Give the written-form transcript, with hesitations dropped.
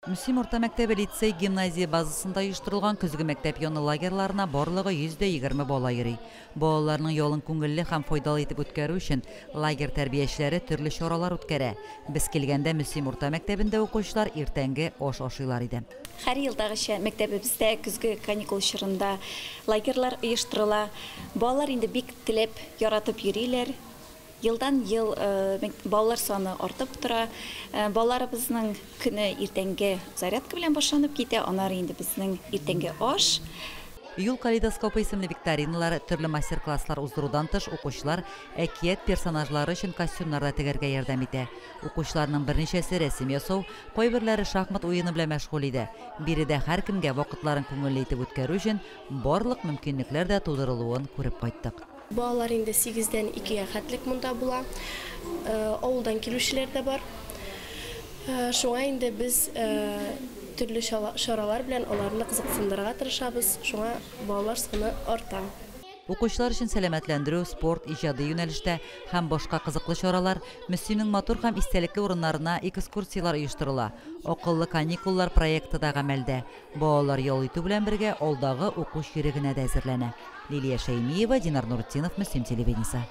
Мөслим урта мәктәбе лицей гимназия базасында оештырылган көзге мәктәп яны лагерьларына барлыгы 120 бала йөри. Балаларның ялын күңелле һәм файдалы итеп үткәрү өчен лагерь тәрбиячеләре төрле чаралар үткәрә. Без килгәндә Мөслим урта мәктәбендә укучылар иртәнге аш ашыйлар иде. Һәр елдагыча мәктәбебездә көзге каникул чорында лагерьлар оештырыла. Балалар инде бик теләп, яратып йөриләр. Елдан ел балалар саны артып тора. Балаларыбызның көне иртәнге зарядка белән башланып китә. Аннары инде безнең иртәнге аш. Юл калейдоскопы исемле викториналар, төрле мастер-класслар уздырудан тыш, укучылар әкият персонажлары өчен костюмнар да тегәргә ярдәм итә. Укучыларның берничәсе рәсем ясау, кайберләре шахмат уены белән мәшгуль иде. Биредә һәркемгә вакытларын күңелле итеп үткәрү өчен барлык мөмкинлекләр дә тудырылуын күреп кайттык. Балалар инде 8-дән 2-гә хәтлек монда була. Авылдан килүчеләр дә бар. Шуңа инде без төрле чаралар белән аларны кызыксындырырга тырышабыз. Шуңа балалар саны арта. Укучылар өчен сәламәтләндерү, спорт, иҗади юнәлештә һәм башка кызыклы чаралар, Мөслимнең матур һәм истәлекле урыннарына экскурсияләр оештырыла. Акыллы каникуллар проекты да гамәлдә. Балалар ял итү белән бергә алдагы уку чирегенә дә әзерләнә. Лилия Шәймиева, Динар Нуртдинов, Мөслим телевидениесе.